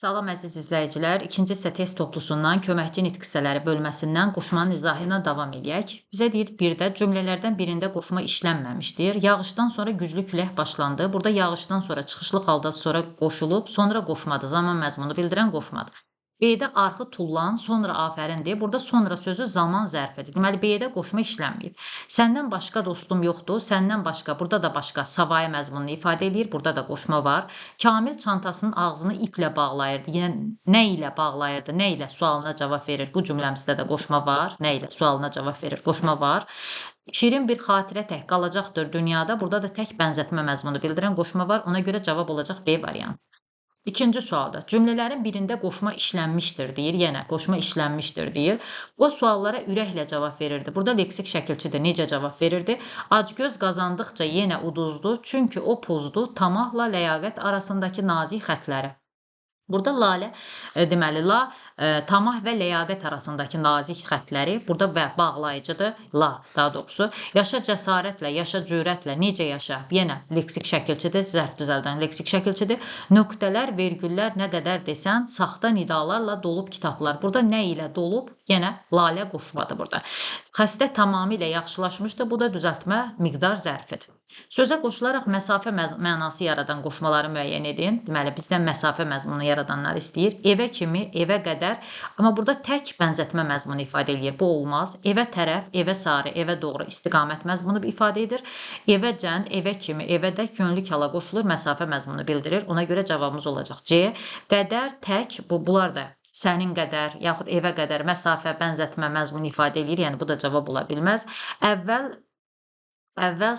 Salam əziz izləyicilər, ikinci hissə test toplusundan köməkçi nitq hissələri bölməsindən qoşmanın izahı ilə davam eləyək. Bizə deyir, bir də cümlələrdən birində qoşma işlənməmişdir. Yağışdan sonra güclü külək başlandı. Burada yağışdan sonra çıxışlı halda sonra qoşulub, sonra qoşmadır. Zaman məzmunu bildirən qoşmadır. B-də arxı tullan, sonra afərindir. Burada sonra sözü zaman zərfidir. Deməli, B-də qoşma işlənməyib. Səndən başqa dostum yoxdur. Səndən başqa, burada da başqa savayı məzmununu ifadə eləyir. Burada da qoşma var. Kamil çantasının ağzını iplə bağlayırdı. Yenə nə ilə bağlayırdı? Nə ilə sualına cavab verir. Bu cümləmizdə də qoşma var. Nə ilə sualına cavab verir. Qoşma var. Şirin bir xatirə tək qalacaqdır dünyada. Burada da tək bənzətmə məzmunu bildirən qoşma var. Ona görə cavab olacaq B variantı. İkinci sualda cümlələrin birində qoşma işlənmişdir deyir. Yenə qoşma işlənmişdir deyir. O suallara ürəklə cavab verirdi. Burada leksik şəkilçidir. Necə cavab verirdi? Acgöz qazandıqca yenə uduzdu. Çünki o pozdu tamahla ləyaqət arasındakı nazik xətləri. Burada lalə, deməli la, tamah və ləyaqət arasındakı nazik xətləri burada və bağlayıcıdır. La, daha doğrusu. Yaşa cəsarətlə, yaşa cürətlə, necə yaşa? Yenə leksik şəkilçidir, zərf düzəldən leksik şəkilçidir. Nöqtələr, vergüllər nə qədər desən, saxta nidalarla dolub kitablar. Burada nə ilə dolub? Yenə lalə qoşmadır burada. Xəstə tamamilə yaxşılaşmışdı. Bu da düzəltmə miqdar zərfidir. Sözə qoşularaq məsafə mənası yaradan qoşmaları müəyyən edin. Deməli, bizdən məsafə məzmunu yaradanlar istəyir. Evə kimi, evə qədər. Amma burada tək bənzətmə məzmunu ifadə eləyir. Bu olmaz. Evə tərəf, evə sarı, evə doğru istiqamət məzmunu ifadə edir. Evə cənd, evə kimi, evə dək könüllü kala qoşulur, məsafə məzmunu bildirir. Ona görə cavabımız olacaq C. Qədər, tək, bunlar da sənin qədər, yaxud evə qədər məsafə, bənzətmə məzmunu ifadə eləyir. Yəni, bu da cavab ola bilməz. Əvvəl,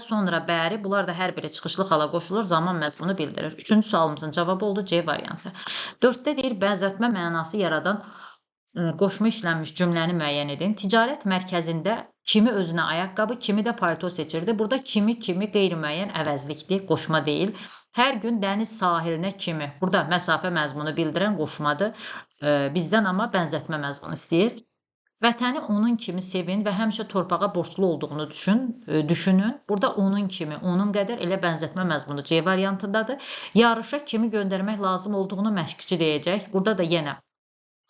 sonra, bəri, bunlar da hər biri çıxışlı hala qoşulur, zaman məzmunu bildirir. Üçüncü sualımızın cavabı oldu C variantı. Dörddə deyir, bənzətmə mənası yaradan qoşma işlənmiş cümləni müəyyən edin. Ticarət mərkəzində kimi özünə ayaqqabı, kimi də palto seçirdi. Burada kimi, kimi qeyri-müəyyən əvəzlikdir, qoşma deyil. Hər gün dəniz sahilinə kimi. Burada məsafə məzmunu bildirən qoşmadır. Bizdən amma bənzətmə məzmunu istəyir. Vətəni onun kimi sevin və həmişə torpağa borclu olduğunu düşünün. Burada onun kimi, onun qədər elə bənzətmə məzmunu C variantındadır. Yarışa kimi göndərmək lazım olduğunu məşqçi deyəcək. Burada da yenə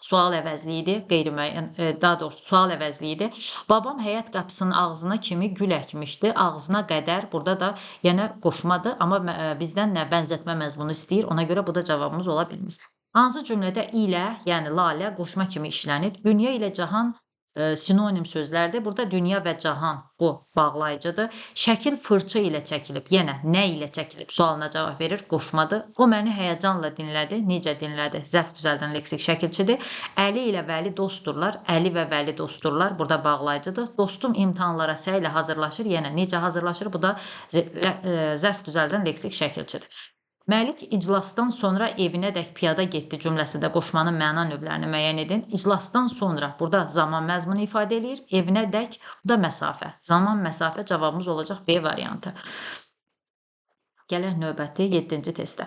sual əvəzliyidir, qeyri-müəyyən, daha doğrusu sual əvəzliyidir. Babam həyət qapısının ağzına kimi gül əkmişdi. Ağzına qədər burada da yenə qoşmadır, amma bizdən nə bənzətmə məzmunu istəyir. Ona görə bu da cavabımız ola bilməz. Hansı cümlədə ilə, yəni lalə qoşma kimi işlənib? Dünya ilə cahan sinonim sözlərdir. Burada dünya və cahan bu bağlayıcıdır. Şəkil fırça ilə çəkilib, yenə nə ilə çəkilib sualına cavab verir, qoşmadır. O məni həyəcanla dinlədi. Necə dinlədi? Zərf düzəldən leksik şəkilçidir. Əli ilə Vəli dostdurlar. Əli və Vəli dostdurlar. Burada bağlayıcıdır. Dostum imtahanlara səylə hazırlaşır. Yenə necə hazırlaşır? Bu da zərf düzəldən leksik şəkilçidir. Məlik iclasdan sonra evinə dək piyada getdi cümləsində qoşmanın məna növlərini müəyyən edin. İclasdan sonra burada zaman məzmunu ifadə eləyir. Evinə dək bu da məsafə. Zaman, məsafə cavabımız olacaq B variantı. Gələk növbəti 7-ci testə.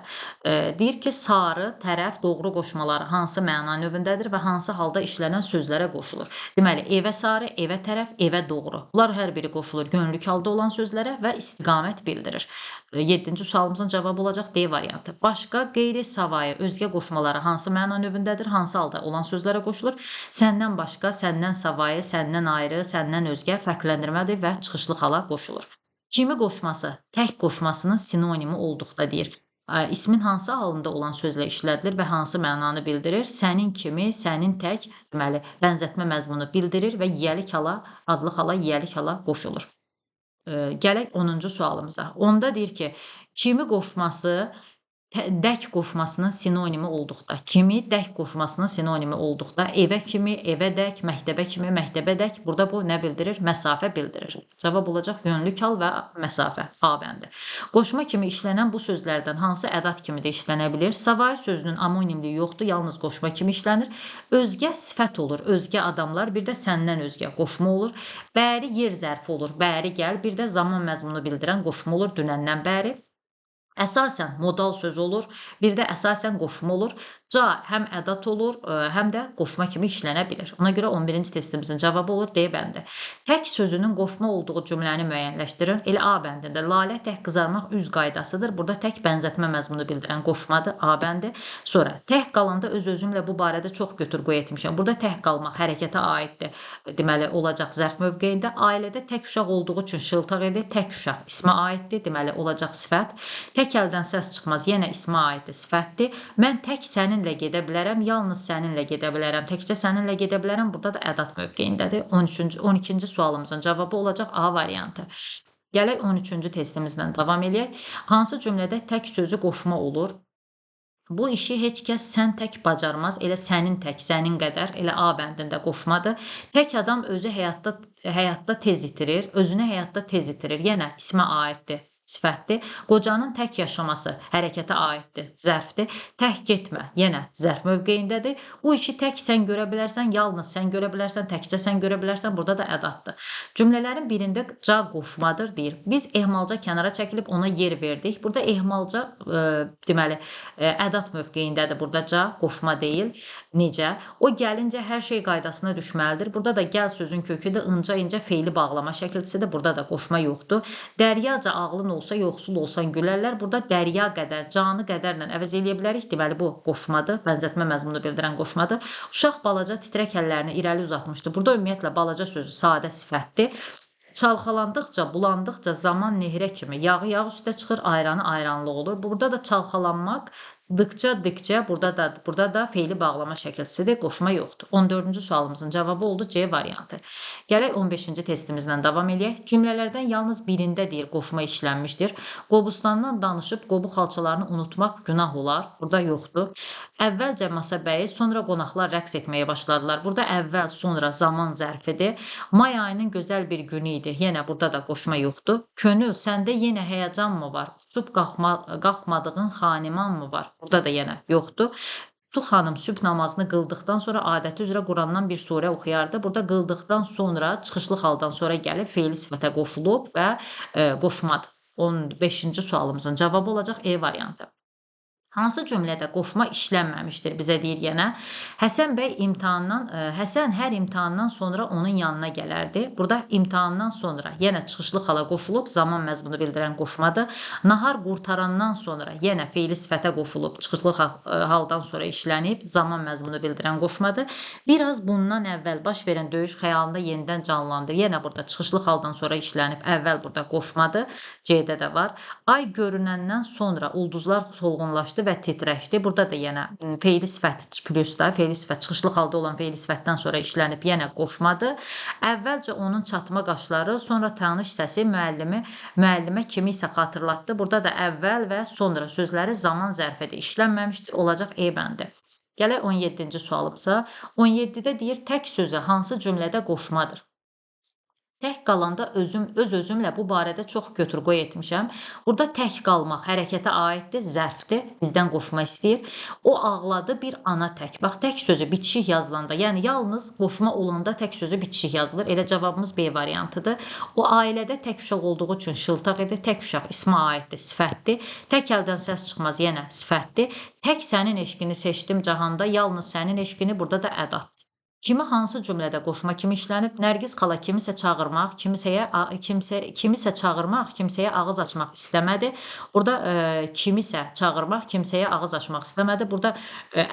Deyir ki, sarı, tərəf, doğru qoşmaları hansı məna növündədir və hansı halda işlənən sözlərə qoşulur. Deməli, evə sarı, evə tərəf, evə doğru. Bunlar hər biri qoşulur könüllü halda olan sözlərə və istiqamət bildirir. 7-ci sualımızın cavabı olacaq D variantı. Başqa, qeyri, savayı, özgə qoşmaları hansı məna növündədir, hansı halda olan sözlərə qoşulur? Səndən başqa, səndən savayı, səndən ayrı, səndən özgə fərqləndirmədir və çıxışlı hala qoşulur. Kimi qoşması, tək qoşmasının sinonimi olduqda deyir. İsmin hansı halında olan sözlə işlədilir və hansı mənanı bildirir? Sənin kimi, sənin tək, deməli, bənzətmə məzmunu bildirir və yiyəlik hala, adlı hala, yiyəlik hala qoşulur. Gələk 10-cu sualımıza. Onda deyir ki, kimi qoşması dək qoşmasının sinonimi olduqda, kimi dək qoşmasının sinonimi olduqda, evə kimi, evə dək, məktəbə kimi, məktəbə dək, burada bu nə bildirir? Məsafə bildirir. Cavab olacaq yönlük hal və məsafə, A bəndi. Qoşma kimi işlənən bu sözlərdən hansı ədat kimi də işlənə bilir? Savayı sözünün amonimliyi yoxdur, yalnız qoşma kimi işlənir. Özgə sifət olur, özgə adamlar, bir də səndən özgə qoşma olur. Bəri yer zərfi olur, bəri gəl, bir də zaman məzmunu bildirən qoşma olur, dünəndən bəri. Əsasən modal söz olur, bir də əsasən qoşma olur. Ca həm ədat olur, həm də qoşma kimi işlənə bilir. Ona görə 11-ci testimizin cavabı olur D bəndi. Tək sözünün qoşma olduğu cümləni müəyyənləşdirin. Elə A bəndində lalə tək qızarmaq üz qaydasıdır. Burada tək bənzətmə məzmunu bildirən qoşmadır A bəndi. Sonra tək qalanda öz-özümlə bu barədə çox götür-qoy etmişəm. Burada tək qalmaq hərəkətə aiddir. Deməli, olacaq zərf mövqeyində. Ailədə tək uşaq olduğu üçün şıltaq idi. Tək uşaq ismə aiddir. Deməli, olacaq sifət. Tək əldən səs çıxmaz, yenə ismə aiddir, sifətdir. Mən tək səninlə gedə bilərəm, yalnız səninlə gedə bilərəm, təkcə səninlə gedə bilərəm. Burada da ədat mövqeyindədir. 13-cü, 12-ci sualımızın cavabı olacaq A variantı. Gələk 13-cü testimizlə davam eləyək. Hansı cümlədə tək sözü qoşma olur? Bu işi heç kəs sən tək bacarmaz, elə sənin tək, sənin qədər, elə A bəndində qoşmadır. Tək adam özü həyatda tez itirir, özünü həyatda tez itirir. Yenə ismə aiddir, sifətdir. Qocanın tək yaşaması hərəkətə aiddir, zərfdir. Tək getmə, yenə zərf mövqeyindədir. Bu işi tək sən görə bilərsən, yalnız sən görə bilərsən, təkcə sən görə bilərsən. Burada da ədatdır. Cümlələrin birində ca qoşmadır deyir. Biz ehmalca kənara çəkilib ona yer verdik. Burada ehmalca deməli ədat mövqeyindədir. Burada ca qoşma deyil. Necə? O gəlincə hər şey qaydasına düşməlidir. Burada da gəl sözün köküdür. İnca-inca feili bağlama şəkilçisidir. Burada da qoşma yoxdur. Dəryaca ağlın olsa, yoxsul olsan gülərlər. Burada dərya qədər, canı qədərlə əvəz eləyə bilərik. Deməli, bu qoşmadır. Bənzətmə məzmunu bildirən qoşmadır. Uşaq balaca titrək əllərini irəli uzatmışdı. Burada ümumiyyətlə balaca sözü sadə sifətdir. Çalxalandıqca, bulandıqca zaman nehrə kimi yağı yağ üstə çıxır, ayranı ayranlı olur. Burada da çalxalanmaq, dıqca, dikcə, burada da feili bağlama şəkilçisidir, qoşma yoxdur. 14-cü sualımızın cavabı oldu C variantı. Gələk 15-ci testimizlə davam eləyək. Cümlələrdən yalnız birində deyir, qoşma işlənmişdir. Qobustandan danışıb qobu xalçalarını unutmaq günah olar. Burada yoxdur. Əvvəlcə masa bəyi, sonra qonaqlar rəqs etməyə başladılar. Burada əvvəl, sonra zaman zərfidir. May ayının gözəl bir günü idi. Yenə burada da qoşma yoxdur. Könül, səndə yenə həyəcan mı var? Tutub qalxmadığın xaniman mı var? Burada da yenə yoxdur. Tu xanım sübh namazını qıldıqdan sonra adəti üzrə Qurandan bir surə oxuyardı. Burada qıldıqdan sonra, çıxışlı haldan sonra gəlib feili sifətə qoşulub və qoşmadır. 15-ci sualımızın cavabı olacaq E variantı. Hansı cümlədə qoşma işlənməmişdir bizə deyir yenə. Həsən bəy Həsən hər imtahandan sonra onun yanına gələrdi. Burada imtahandan sonra yenə çıxışlı hala qoşulub, zaman məzmunu bildirən qoşmadır. Nahar qurtarandan sonra yenə feili sifətə qoşulub, çıxışlı haldan sonra işlənib, zaman məzmunu bildirən qoşmadır. Biraz bundan əvvəl baş verən döyüş xəyalında yenidən canlandı. Yenə burada çıxışlı haldan sonra işlənib, əvvəl burada qoşmadır. C-də də var. Ay görünəndən sonra ulduzlar solğunlaşdı və titrəşdi. Burada da yenə feili sifət plusda, feili sifət çıxışlı halda olan feili sifətdən sonra işlənib, yenə qoşmadı. Əvvəlcə onun çatma qaşları, sonra tanış səsi müəllimə kimi isə xatırlatdı. Burada da əvvəl və sonra sözləri zaman zərfidir. İşlənməmişdir, olacaq E bəndi. Gələk 17-ci sualımıza. 17-də deyir, tək sözü hansı cümlədə qoşmadır? Tək qalanda öz-özümlə bu barədə çox götür-qoy etmişəm. Burada tək qalmaq hərəkətə aiddir, zərfdir, bizdən qoşma istəyir. O ağladı bir ana tək. Bax, tək sözü bitişik yazılanda, yəni yalnız qoşma olanda tək sözü bitişik yazılır. Elə cavabımız B variantıdır. O ailədə tək uşaq olduğu üçün şıltaq idi. Tək uşaq ismə aiddir, sifətdir. Tək əldən səs çıxmaz, yenə sifətdir. Tək sənin eşqini seçdim cahanda, yalnız sənin eşqini, burada da ədatdır. Kimi hansı cümlədə qoşma kimi işlənib? Nərgiz xala kimisə çağırmaq, kimisə çağırmaq, kimsəyə ağız açmaq istəmədi. Burada kimisə çağırmaq, kimsəyə ağız açmaq istəmədi. Burada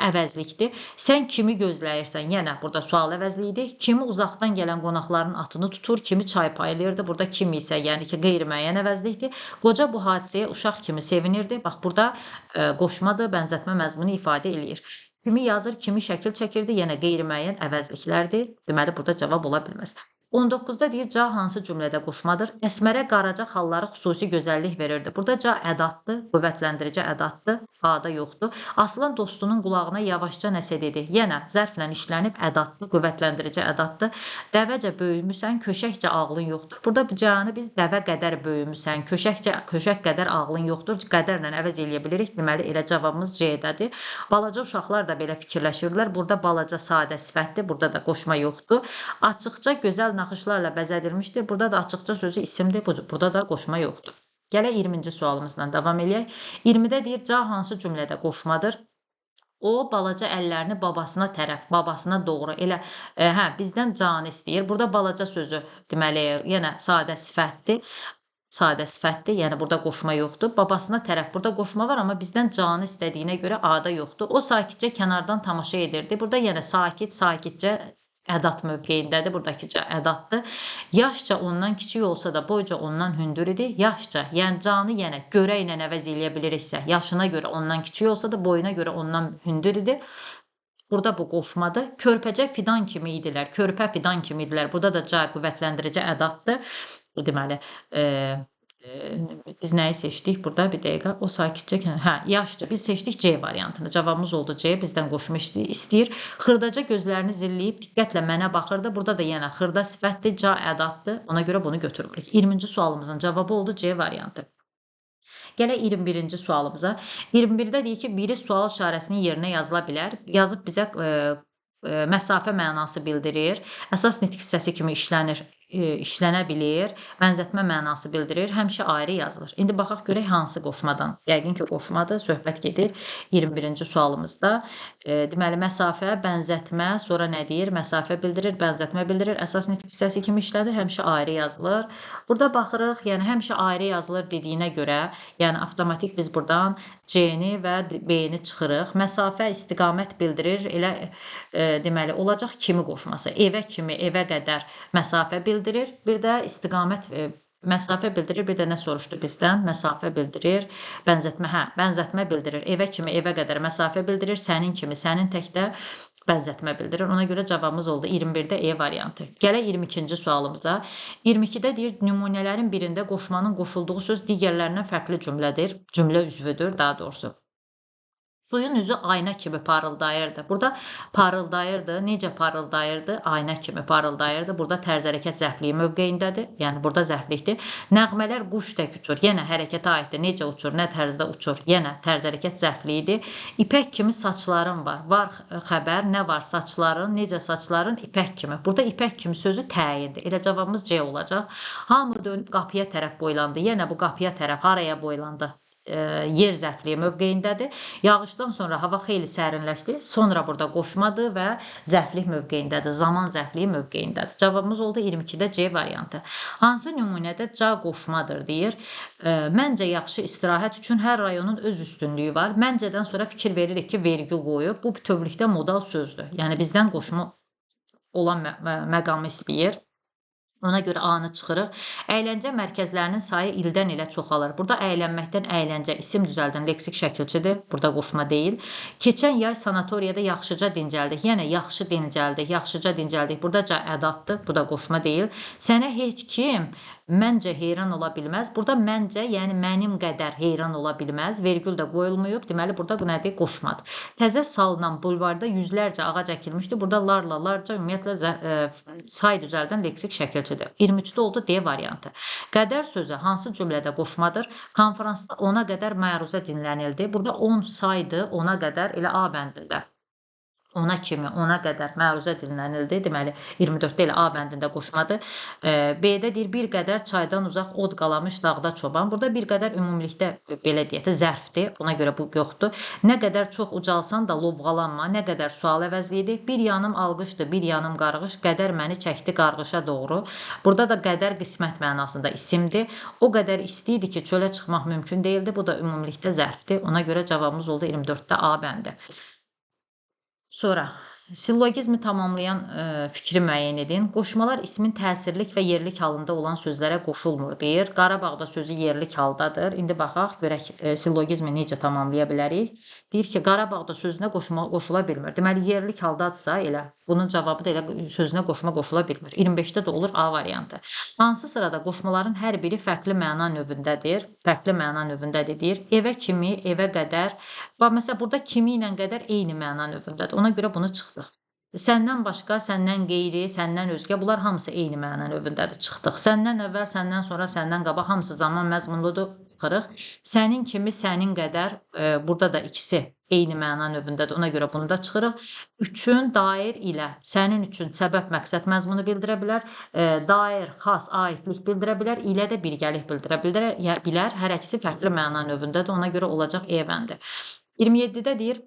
əvəzlikdir. Sən kimi gözləyirsən? Yenə burada sual əvəzliyidir. Kimi uzaqdan gələn qonaqların atını tutur, kimi çay paylayırdı. Burada kimi isə, yəni ki, qeyri-müəyyən əvəzlikdir. Qoca bu hadisəyə uşaq kimi sevinirdi. Bax, burada qoşmadır, bənzətmə məzmunu ifadə eləyir. Kimi yazır, kimi şəkil çəkirdi, yenə qeyri-müəyyən əvəzliklərdir. Deməli, burada cavab ola bilməz. 19-da deyir, ca hansı cümlədə qoşmadır? Əsmərə qaraca xalları xüsusi gözəllik verirdi. Burada ca ədatdır, qüvvətləndirici ədatdır, A-da yoxdur. Aslan dostunun qulağına yavaşca nəsə dedi. Yenə zərflə işlənib ədatdır, qüvvətləndirici ədatdır. Dəvəcə böyümüsən, köşəkcə ağlın yoxdur. Burada canı biz dəvə qədər böyümüsən, köşək qədər ağlın yoxdur. Qədərlə əvəz eləyə bilirik. Deməli, elə cavabımız C-dədir. Balaca uşaqlar da belə fikirləşirdilər. Burada balaca sadə sifətdir, burada da qoşma yoxdur. Açıqca gözəl naxışlarla bəzədilmişdir. Burada da açıqca sözü isimdir. Burada da qoşma yoxdur. Gələk 20-ci sualımızla davam eləyək. 20-də deyir, ca hansı cümlədə qoşmadır? O, balaca əllərini babasına tərəf, babasına doğru elə, hə, bizdən canı istəyir. Burada balaca sözü, deməli, yenə sadə sifətdir. Sadə sifətdir, yəni burada qoşma yoxdur. Babasına tərəf burada qoşma var, amma bizdən canı istədiyinə görə A-da yoxdur. O sakitcə kənardan tamaşa edirdi. Burada yenə sakit, sakitcə ədat mövqeyindədir. Buradakı ca ədatdır. Yaşca ondan kiçik olsa da boyca ondan hündür idi. Yaşca, yəni canı yenə görə ilə əvəz eləyə biliriksə, yaşına görə ondan kiçik olsa da boyuna görə ondan hündür idi. Burada bu qoşmadır. Körpəcə fidan kimi idilər. Körpə fidan kimi idilər. Burada da ca qüvvətləndirici ədatdır. Deməli, biz nəyi seçdik burada? Bir dəqiqə. O sakitcə, hə, yaşca. Biz seçdik C variantını. Cavabımız oldu C. Bizdən qoşma istəyir. Xırdaca gözlərini zilləyib diqqətlə mənə baxırdı. Burada da yenə xırda sifətdir, ca ədatdır. Ona görə bunu götürmürük. 20-ci sualımızın cavabı oldu C variantı. Gələk 21-ci sualımıza. 21-də deyir ki, biri sual işarəsinin yerinə yazıla bilər. Yazıb bizə məsafə mənası bildirir. Əsas nitq hissəsi kimi işlənir, işlənə bilir, bənzətmə mənası bildirir, həmişə ayrı yazılır. İndi baxaq görək hansı qoşmadan. Yəqin ki, qoşmadır, söhbət gedir 21-ci sualımızda. Deməli, məsafə, bənzətmə, sonra nə deyir? Məsafə bildirir, bənzətmə bildirir, əsas nitq hissəsi kimi işlənir, həmişə ayrı yazılır. Burada baxırıq, yəni həmişə ayrı yazılır dediyinə görə, yəni avtomatik biz buradan C-ni və B-ni çıxırıq. Məsafə, istiqamət bildirir, elə deməli, olacaq kimi qoşması. Evə kimi, evə qədər məsafə bildirir. Bir də istiqamət məsafə bildirir. Bir də nə soruşdu bizdən? Məsafə bildirir. Bənzətmə, hə, bənzətmə bildirir. Evə kimi, evə qədər məsafə bildirir. Sənin kimi, sənin təkdə bənzətmə bildirir. Ona görə cavabımız oldu 21-də E variantı. Gələk 22-ci sualımıza. 22-də deyir, nümunələrin birində qoşmanın qoşulduğu söz digərlərindən fərqli cümlədir. Cümlə üzvüdür, daha doğrusu. Suyun üzü ayna kimi parıldayırdı. Burada parıldayırdı. Necə parıldayırdı? Ayna kimi parıldayırdı. Burada tərz hərəkət zərfliyi mövqeyindədir. Yəni burada zərflikdir. Nəğmələr quş tək uçur. Yenə hərəkətə aiddir. Necə uçur, nə tərzdə uçur? Yenə tərz hərəkət zərfliyidir. İpək kimi saçların var. Var xəbər, nə var saçların, necə saçların? İpək kimi. Burada ipək kimi sözü təyindir. Elə cavabımız C olacaq. Hamı dönüb qapıya tərəf boylandı. Yenə bu qapıya tərəf haraya boylandı? Yer zərfliyi mövqeyindədir. Yağışdan sonra hava xeyli sərinləşdi. Sonra burada qoşmadır və zərflik mövqeyindədir. Zaman zərfliyi mövqeyindədir. Cavabımız oldu 22-də C variantı. Hansı nümunədə ca qoşmadır deyir. Məncə yaxşı istirahət üçün hər rayonun öz üstünlüyü var. Məncədən sonra fikir veririk ki, vergül qoyub. Bu bütövlükdə modal sözdür. Yəni bizdən qoşma olan məqamı istəyir. Ona görə A-nı çıxırıq. Əyləncə mərkəzlərinin sayı ildən ilə çoxalır. Burada əylənməkdən əyləncə isim düzəldən leksik şəkilçidir. Burada qoşma deyil. Keçən yay sanatoriyada yaxşıca dincəldik. Yəni yaxşı dincəldik, yaxşıca dincəldik. Burada ca ədatdır. Bu da qoşma deyil. Sənə heç kim məncə heyran ola bilməz. Burada məncə, yəni mənim qədər heyran ola bilməz. Vergül də qoyulmayıb. Deməli, burada nədir? Qoşmadır. Təzə salınan bulvarda yüzlərcə ağac əkilmişdi. Burada larla, larca ümumiyyətlə say düzəldən leksik şəkilçidir. 23-də oldu D variantı. Qədər sözü hansı cümlədə qoşmadır? Konferansda ona qədər məruzə dinlənildi. Burada 10 saydı, ona qədər elə A bəndində. Ona kimi, ona qədər məruzə dinlənildi. Deməli, 24-də elə A bəndində qoşmadır. B-də deyir, bir qədər çaydan uzaq od qalamış dağda çoban. Burada bir qədər ümumilikdə belə deyək də zərfdir. Ona görə bu yoxdur. Nə qədər çox ucalsan da lovğalanma. Nə qədər sual əvəzliyidir. Bir yanım alqışdır, bir yanım qarğış. Qədər məni çəkdi qarğışa doğru. Burada da qədər qismət mənasında isimdir. O qədər isti idi ki, çölə çıxmaq mümkün deyildi. Bu da ümumilikdə zərfdir. Ona görə cavabımız oldu 24-də A bəndi. Sonra sillogizmi tamamlayan fikri müəyyən edin. Qoşmalar ismin təsirlik və yerlik halında olan sözlərə qoşulmur deyir. Qarabağda sözü yerlik haldadır. İndi baxaq, görək sillogizmi necə tamamlaya bilərik. Deyir ki, Qarabağda sözünə qoşma qoşula bilmir. Deməli, yerlik haldadırsa elə bunun cavabı da elə sözünə qoşma qoşula bilmir. 25-də də olur A variantı. Hansı sırada qoşmaların hər biri fərqli məna növündədir? Fərqli məna növündədir deyir. Evə kimi, evə qədər. Bax, məsələn, burada kimi ilə qədər eyni məna növündədir. Ona görə bunu çıxdıq. Səndən başqa, səndən qeyri, səndən özgə bunlar hamısı eyni məna növündədir. Çıxdıq. Səndən əvvəl, səndən sonra, səndən qabaq hamısı zaman məzmunludur. Çıxırıq. Sənin kimi, sənin qədər burada da ikisi Eyni məna növündədir. Ona görə bunu da çıxırıq. Üçün, dair ilə, sənin üçün səbəb, məqsəd məzmunu bildirə bilər. Dair, xas, aidlik bildirə bilər. İlə də birgəlik bildirə bilər. Hər ikisi fərqli məna növündədir. Ona görə olacaq E bəndi. 27-də deyir,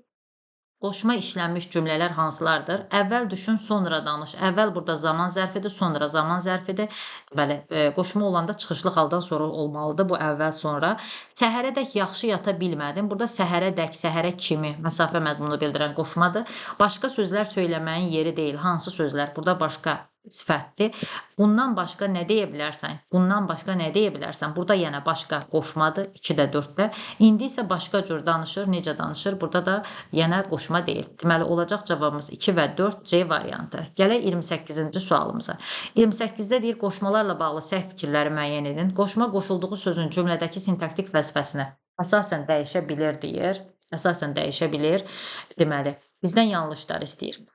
qoşma işlənmiş cümlələr hansılardır? Əvvəl düşün, sonra danış. Əvvəl burada zaman zərfidir, sonra zaman zərfidir. Deməli, qoşma olanda çıxışlı haldan sonra olmalıdır. Bu əvvəl, sonra. Səhərədək yaxşı yata bilmədim. Burada səhərədək, səhərə kimi məsafə məzmunu bildirən qoşmadır. Başqa sözlər söyləməyin yeri deyil. Hansı sözlər? Burada başqa sifətdir. Bundan başqa nə deyə bilərsən? Bundan başqa nə deyə bilərsən? Burada yenə başqa qoşmadır. 2-də 4-də. İndi isə başqa cür danışır. Necə danışır? Burada da yenə qoşma deyil. Deməli, olacaq cavabımız 2 və 4 C variantı. Gələk 28-ci sualımıza. 28-də deyir, qoşmalarla bağlı səhv fikirləri müəyyən edin. Qoşma qoşulduğu sözün cümlədəki sintaktik vəzifəsinə əsasən dəyişə bilir deyir. Əsasən dəyişə bilir. Deməli, bizdən yanlışlar istəyir.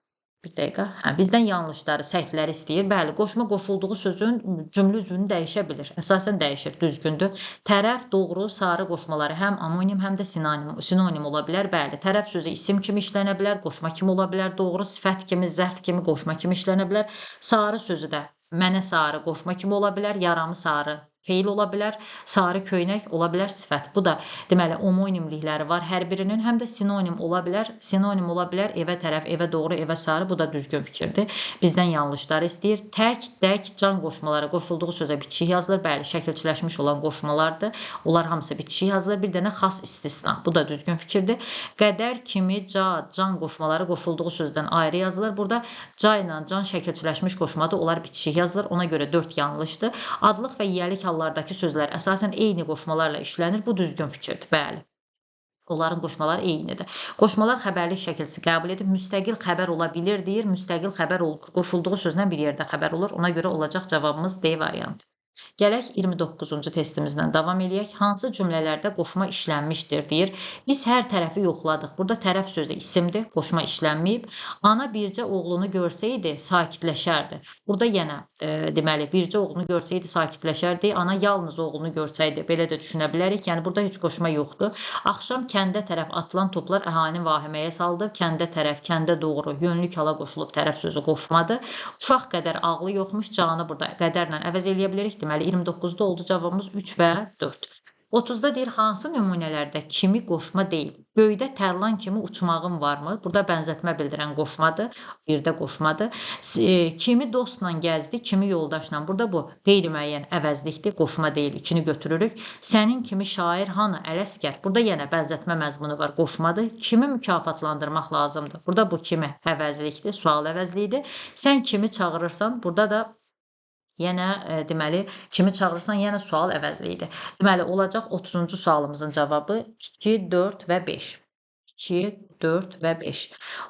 Bir dəqiqə. Hə, bizdən yanlışları, səhvləri istəyir. Bəli, qoşma qoşulduğu sözün cümlə üzvünü dəyişə bilir. Əsasən dəyişir, düzgündür. Tərəf, doğru, sarı qoşmaları həm amonim, həm də sinonim ola bilər. Bəli, tərəf sözü isim kimi işlənə bilər, qoşma kimi ola bilər, doğru, sifət kimi, zərf kimi, qoşma kimi işlənə bilər. Sarı sözü də mənə sarı qoşma kimi ola bilər, yaramı sarı feil ola bilər, sarı köynək ola bilər, sifət. Bu da deməli homonimlikləri var hər birinin, həm də sinonim ola bilər. Sinonim ola bilər evə tərəf, evə doğru, evə sarı. Bu da düzgün fikirdir. Bizdən yanlışları istəyir. Tək, dək, can qoşmaları qoşulduğu sözə bitişik yazılır. Bəli, şəkilçiləşmiş olan qoşmalardır. Onlar hamısı bitişik yazılır. Bir dənə xas istisna. Bu da düzgün fikirdir. Qədər, kimi, ca, can qoşmaları qoşulduğu sözdən ayrı yazılır. Burada ca ilə can şəkilçiləşmiş qoşmadır. Onlar bitişik yazılır. Ona görə 4 yanlışdır. Adlıq və yiyəlik hallardakı sözlər əsasən eyni qoşmalarla işlənir. Bu düzgün fikirdir. Bəli. Onların qoşmaları eynidir. Qoşmalar xəbərlik şəkilçisi qəbul edib, müstəqil xəbər ola bilir deyir. Müstəqil xəbər qoşulduğu sözlə bir yerdə xəbər olur. Ona görə olacaq cavabımız D variantı. Gələk 29-cu testimizlə davam eləyək. Hansı cümlələrdə qoşma işlənmişdir deyir. Biz hər tərəfi yoxladıq. Burada tərəf sözü isimdir, qoşma işlənməyib. Ana bircə oğlunu görsəydi sakitləşərdi. Burada yenə deməli bircə oğlunu görsəydi sakitləşərdi. Ana yalnız oğlunu görsəydi, belə də düşünə bilərik. Yəni burada heç qoşma yoxdur. Axşam kəndə tərəf atılan toplar əhalini vahiməyə saldı. Kəndə tərəf, kəndə doğru yönlük hala qoşulub tərəf sözü qoşmadır. Uşaq qədər ağlı yoxmuş, canı burada qədərlə əvəz eləyə bilərik. Deməli 29-da oldu cavabımız 3 və 4. 30-da deyir, hansı nümunələrdə kimi qoşma deyil? Göydə tərlan kimi uçmağım varmı? Burada bənzətmə bildirən qoşmadır. Bir də qoşmadır. Kimi dostla gəzdi, kimi yoldaşla. Burada bu qeyri-müəyyən əvəzlikdir, qoşma deyil. 2-ni götürürük. Sənin kimi şair hanı Ələsgər? Burada yenə bənzətmə məzmunu var, qoşmadır. Kimi mükafatlandırmaq lazımdır? Burada bu kimi əvəzlikdir, sual əvəzliyidir. Sən kimi çağırırsan, burada da yenə deməli, kimi çağırırsan, yenə sual əvəzliyidir. Deməli, olacaq 30-cu sualımızın cavabı 2, 4 və 5. 2, 4 və 5.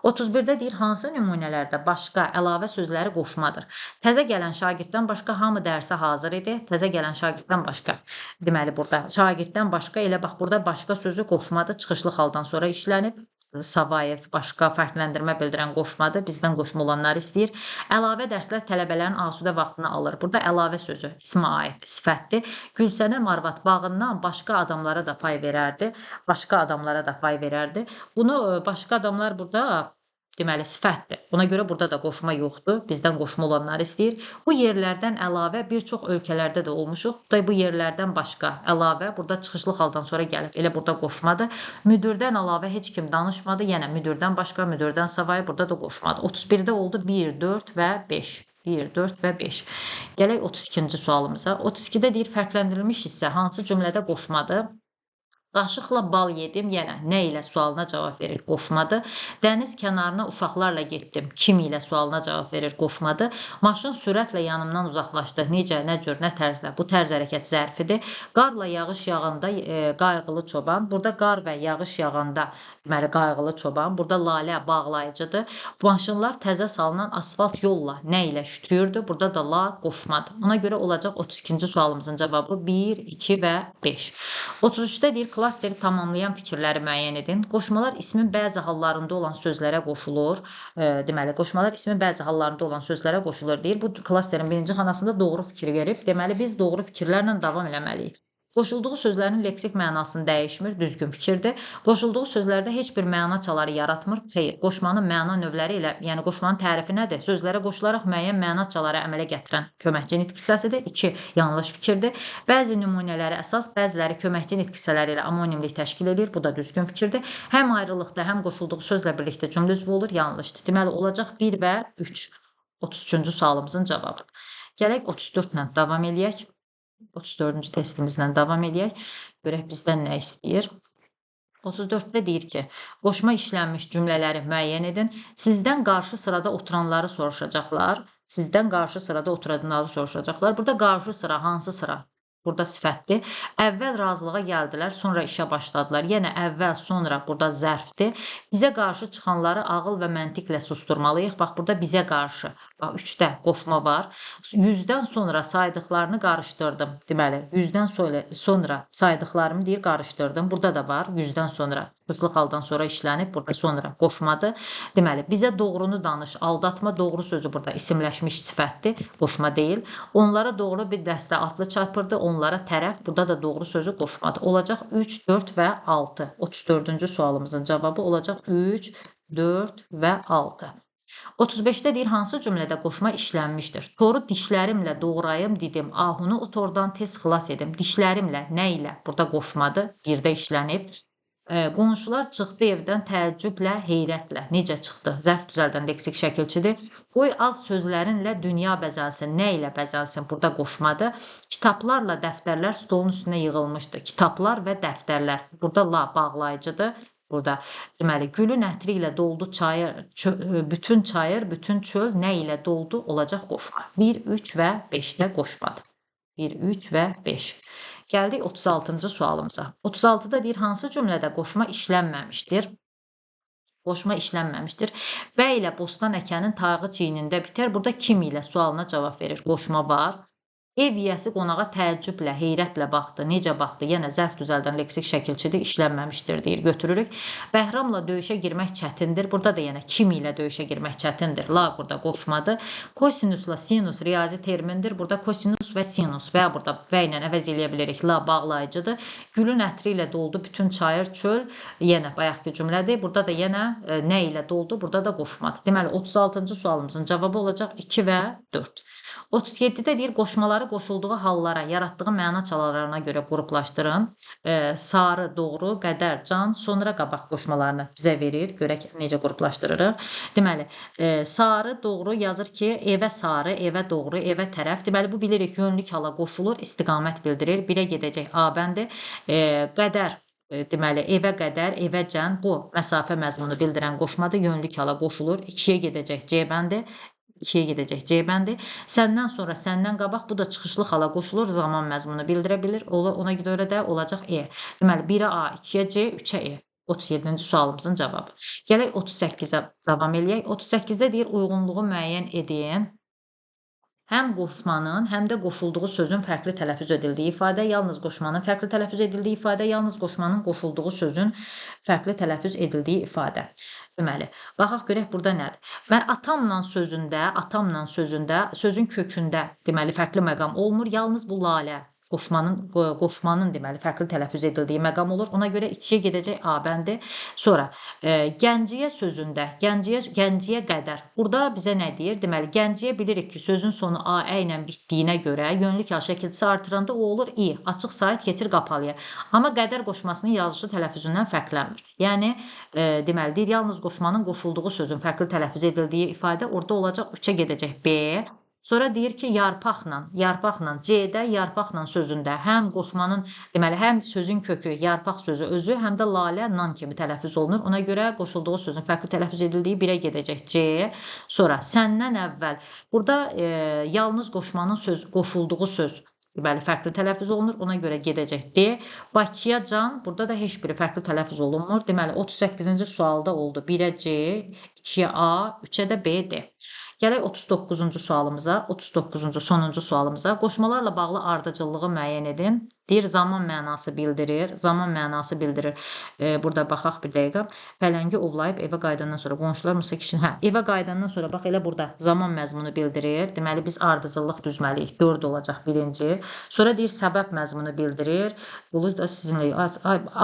31-də deyir, hansı nümunələrdə başqa əlavə sözləri qoşmadır? Təzə gələn şagirddən başqa hamı dərsə hazır idi. Təzə gələn şagirddən başqa. Deməli, burada şagirddən başqa, elə bax, burada başqa sözü qoşmadır. Çıxışlı haldan sonra işlənib. Savayev başqa fərqləndirmə bildirən qoşmadır. Bizdən qoşma olanları istəyir. Əlavə dərslər tələbələrin asudə vaxtını alır. Burada əlavə sözü ismə aid sifətdir. Gülsənəm arvad bağından başqa adamlara da pay verərdi. Başqa adamlara da pay verərdi. Bunu başqa adamlar burada deməli sifətdir. Buna görə burada da qoşma yoxdur. Bizdən qoşma olanları istəyir. Bu yerlərdən əlavə bir çox ölkələrdə də olmuşuq. Bu yerlərdən başqa əlavə burada çıxışlı haldan sonra gəlib. Elə burada qoşmadır. Müdirdən əlavə heç kim danışmadı. Yəni müdirdən başqa, müdirdən savayı burada da qoşmadır. 31-də oldu 1, 4 və 5. 1, 4 və 5. Gələk 32-ci sualımıza. 32-də deyir, fərqləndirilmiş hissə hansı cümlədə qoşmadır? Qaşıqla bal yedim, yenə nə ilə sualına cavab verir, qoşmadır. Dəniz kənarına uşaqlarla getdim, kim ilə sualına cavab verir, qoşmadır. Maşın sürətlə yanımdan uzaqlaşdı, necə, nə cür, nə tərzlə, bu tərz hərəkət zərfidir. Qarla yağış yağanda qayğılı çoban, burada qar və yağış yağanda, deməli qayğılı çoban, burada lalə bağlayıcıdır. Maşınlar təzə salınan asfalt yolla nə ilə şütüyürdü, burada da la qoşmadır. Ona görə olacaq 32-ci sualımızın cavabı 1, 2 və 5. 33-də deyir, klasteri tamamlayan fikirləri müəyyən edin. Qoşmalar ismin bəzi hallarında olan sözlərə qoşulur. Deməli, qoşmalar ismin bəzi hallarında olan sözlərə qoşulur deyir. Bu klasterin birinci xanasında doğru fikir verib. Deməli, biz doğru fikirlərlə davam eləməliyik. Qoşulduğu sözlərin leksik mənasını dəyişmir, düzgün fikirdir. Qoşulduğu sözlərdə heç bir məna çaları yaratmır. Xeyr, qoşmanın məna növləri ilə, yəni qoşmanın tərifi nədir? Sözlərə qoşularaq müəyyən məna çaları əmələ gətirən köməkçi nitq hissəsidir. 2, yanlış fikirdir. Bəzi nümunələri əsas, bəziləri köməkçi nitq hissələri ilə omonimlik təşkil edir. Bu da düzgün fikirdir. Həm ayrılıqda, həm qoşulduğu sözlə birlikdə cümlə üzvü olur, yanlışdır. Deməli, olacaq 1 və 3. 33-cü sualımızın cavabı. Gələk 34 ilə davam eləyək. 34-cü testimizlə davam eləyək. Görək bizdən nə istəyir. 34-də deyir ki, qoşma işlənmiş cümlələri müəyyən edin. Sizdən qarşı sırada oturanları soruşacaqlar. Sizdən qarşı sırada oturanları soruşacaqlar. Burada qarşı sıra hansı sıra? Burada sifətdir. Əvvəl razılığa gəldilər, sonra işə başladılar. Yəni əvvəl, sonra burada zərfdir. Bizə qarşı çıxanları ağıl və məntiqlə susturmalıyıq. Bax, burada bizə qarşı. Bax, 3-də qoşma var. 100-dən sonra saydıqlarını qarışdırdım. Deməli, 100-dən sonra saydıqlarımı deyir, qarışdırdım. Burada da var, 100-dən sonra. Qıslıq haldan sonra işlənib, burada sonra qoşmadır. Deməli, bizə doğrunu danış, aldatma, doğru sözü burada isimləşmiş sifətdir, qoşma deyil. Onlara doğru bir dəstə atlı çarpırdı, onlara tərəf, burada da doğru sözü qoşmadır. Olacaq 3, 4 və 6. 34-cü sualımızın cavabı olacaq 3, 4 və 6. 35-də deyir, hansı cümlədə qoşma işlənmişdir? Toru dişlərimlə doğrayım dedim, ahunu o tordan tez xilas edim. Dişlərimlə, nə ilə? Burada qoşmadır, 1-də işlənib. Qonşular çıxdı evdən təəccüblə, heyrətlə. Necə çıxdı? Zərf düzəldən leksik şəkilçidir. Qoy az sözlərinlə dünya bəzəlsin. Nə ilə bəzəlsin? Burada qoşmadır. Kitablarla dəftərlər stolun üstünə yığılmışdı. Kitablar və dəftərlər. Burada la bağlayıcıdır. Burada deməli, gülün ətri ilə doldu çayır, bütün çayır, bütün çöl nə ilə doldu? Olacaq qoşma. 1, 3 və 5-də qoşmadır. 1, 3 və 5. Gəldik 36-cı sualımıza. 36-da deyir, hansı cümlədə qoşma işlənməmişdir? Qoşma işlənməmişdir. Bəy ilə bostan əkənin tağı çiynində bitər. Burada kim ilə sualına cavab verir. Qoşma var. Ev yiyəsi qonağa təəccüblə, heyrətlə baxdı. Necə baxdı? Yenə zərf düzəldən leksik şəkilçidir, işlənməmişdir deyir. Götürürük. Bəhramla döyüşə girmək çətindir. Burada da yenə kim ilə döyüşə girmək çətindir. La burada qoşmadır. Kosinusla sinus riyazi termindir. Burada kosinus və sinus və ya burada və ilə əvəz eləyə bilirik. La bağlayıcıdır. Gülün ətri ilə doldu bütün çayır, çöl. Yenə bayaqki cümlədir. Burada da yenə nə ilə doldu? Burada da qoşmadır. Deməli 36-cı sualımızın cavabı olacaq 2 və 4. 37-də deyir, qoşmaları qoşulduğu hallara, yaratdığı məna çalalarına görə qruplaşdırın. Sarı, doğru, qədər, can, sonra qabaq qoşmalarını bizə verir. Görək necə qruplaşdırırıq. Deməli, sarı, doğru yazır ki, evə sarı, evə doğru, evə tərəf. Deməli, bu bilirik, yönlük hala qoşulur, istiqamət bildirir. 1-ə gedəcək A bəndi. Qədər. Deməli, evə qədər, evə can, bu məsafə məzmunu bildirən qoşmadır, yönlük hala qoşulur. 2-yə gedəcək C bəndi. 2-yə gedəcək C bəndi. Səndən sonra, səndən qabaq, bu da çıxışlı hala qoşulur, zaman məzmunu bildirə bilir. Ona görə də olacaq E. Deməli, 1-ə A, 2-yə C, 3-ə E. 37-ci sualımızın cavabı. Gələk 38-ə davam eləyək. 38-də deyir, uyğunluğu müəyyən edin. Həm qoşmanın, həm də qoşulduğu sözün fərqli tələffüz edildiyi ifadə, yalnız qoşmanın fərqli tələffüz edildiyi ifadə, yalnız qoşmanın qoşulduğu sözün fərqli tələffüz edildiyi ifadə. Deməli, baxaq görək burada nədir? Mən atamla sözündə, sözün kökündə, deməli, fərqli məqam olmur, yalnız bu lalə. Qoşmanın deməli fərqli tələffüz edildiyi məqam olur. Ona görə 2-yə gedəcək A bəndi. Sonra Gəncəyə sözündə, Gəncəyə qədər. Burada bizə nə deyir? Deməli, Gəncəyə bilirik ki, sözün sonu A, ə ilə bitdiyinə görə yönlük hal şəkilçisi artıranda o olur İ. Açıq sait keçir qapalıya. Amma qədər qoşmasının yazışı tələffüzündən fərqlənmir. Yəni, deməli, deyir, yalnız qoşmanın qoşulduğu sözün fərqli tələffüz edildiyi ifadə orada olacaq 3-ə gedəcək B. Sonra deyir ki, yarpaqla, C-də yarpaqla sözündə həm qoşmanın, deməli, həm sözün kökü, yarpaq sözü özü, həm də lalə nan kimi tələffüz olunur. Ona görə qoşulduğu sözün fərqli tələffüz edildiyi 1-ə gedəcək C. Sonra səndən əvvəl, burada yalnız qoşmanın qoşulduğu söz, deməli, fərqli tələffüz olunur. Ona görə gedəcək D. Bakıya can, burada da heç biri fərqli tələffüz olunmur. Deməli, 38-ci sualda oldu. 1-ə C, 2-yə A, 3-ə də B, D. Gələk 39-cu sualımıza, 39-cu sonuncu sualımıza. Qoşmalarla bağlı ardıcıllığı müəyyən edin. Deyir, zaman mənası bildirir. Zaman mənası bildirir. Burada baxaq bir dəqiqə. Pələngi ovlayıb evə qayıdandan sonra qonşular Musa kişinin, hə, evə qayıdandan sonra bax elə burada zaman məzmunu bildirir. Deməli biz ardıcıllıq düzməliyik. 4 olacaq birinci. Sonra deyir, səbəb məzmunu bildirir. Bunu da sizinlə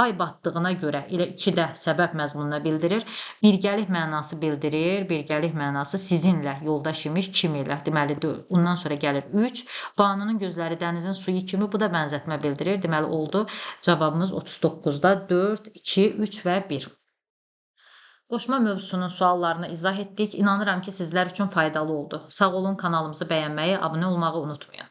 ay batdığına görə elə 2 də səbəb məzmununa bildirir. Birgəlik mənası bildirir. Birgəlik mənası sizinlə yoldaş imiş, kim ilə. Deməli 4. Ondan sonra gəlir 3. Banunun gözləri dənizin suyu kimi, bu da bənzətmə bildirir. Deməli oldu cavabımız 39-da 4, 2, 3 və 1. Qoşma mövzusunun suallarını izah etdik. İnanıram ki, sizlər üçün faydalı oldu. Sağ olun, kanalımızı bəyənməyi, abunə olmağı unutmayın.